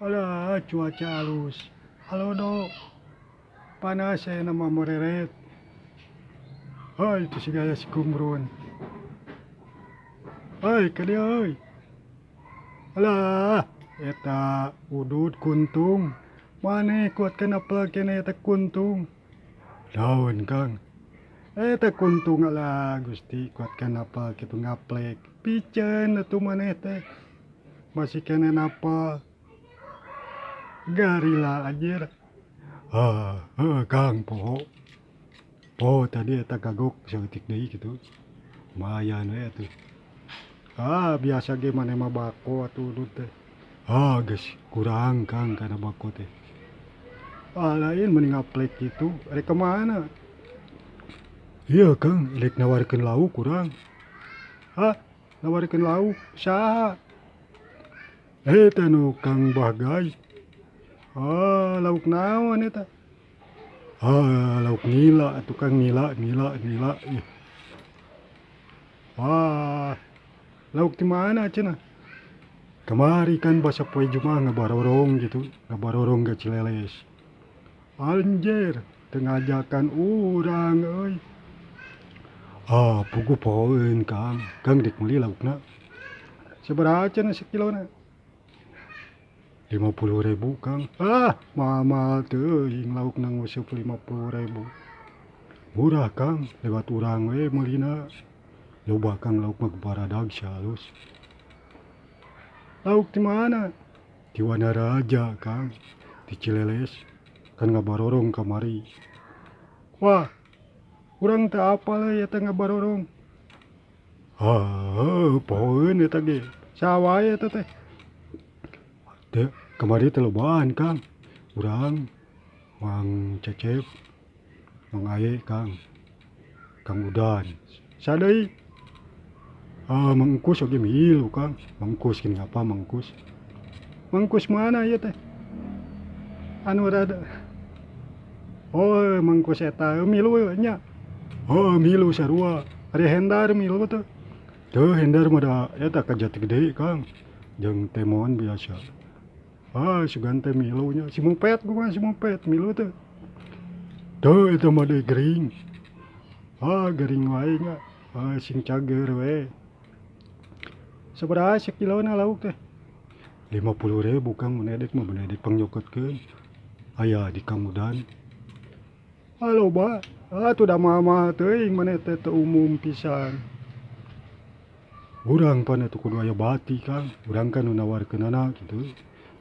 Alah, cuaca halus. Halo do. Panas saya nama mereret. Hai, itu si gaya si Kumrun. Hai, ka dieu euy. Alah, eta udud kuntung. Maneh kuat kana plug keneh eta kuntung. Naon, Kang? Eta kuntung alah Gusti kuat kana apel kitu ngaplek. Piceun atuh maneh teh. Masih keneh napal. Garila anjir. Ah, heuh Kang poho. Poho tadi eta kagok saeutik deui kitu. Lumayan we atuh. Ah, biasa ge maneh mah bako atuh udud teh. Ah, geus kurang Kang kana bako teh. Ah, lain mending ngaplek kitu. Rek ka mana? Ieu Kang, rek nawarkeun lauk urang. Hah? Nawarkeun lauk? Saha? Eta nu Kang Bagay. Ah, lauk naon eta? Ah, lauk nila atuh Kang, nila, nila, nila. Ih. Ah, lauk di mana cenah? Kamari kan basa poe Jumaah ngabarorong gitu, ngabarorong ka Cileles. Anjir, teu ngajakan urang euy. Ah, puguh pohoeun Kang. Kang dek meuli laukna. Sabaraha cenah sakilona? 50.000 Kang. Ah, mahal teuing laukna nguseup 50.000. Murah Kang, lewat urang we meulina. Loba Kang lauk mah baradag halus. Lauk di mana? Di Wanaraja Kang, di Cileles. Kan ngabarorong kamari. Wah, urang teu apal euy eta ngabarorong. Ah, pohoeun eta ge. Saha wae eta teh? Teu, kamari teh lobaan Kang. Urang, Mang Cecep, Mang Aye Kang, Kang Udan. Saha deui? Ah, Mang Engkus oge milu Kang. Mang Engkus geuning apa Mang Engkus? Mang Engkus mana ieu teh? Anu rada. Oh, Mang Engkus eta milu nya. Oh, milu sarua. Ari Hendar milu teh. Teu Hendar mah da eta ka Jati Gede Kang. Jeung Temon biasa. Ah, sugan teh milu nya. Si Mupet kumaha si Mupet milu teh. Teu eta mah deui gering. Ah, gering wae nya. Ah, sing cager we. Sabaraha sakilona lauk teh? 50.000 Kang, mun edek mah mun edek pangnyokeutkeun. Aya di Kang Udan. Ah, loba. Ah, tuh da mahal-mahal teuing maneh teh teu umum pisan. Urang pan atuh kudu aya bati Kang. Urang kan nu nawarkeunana kitu.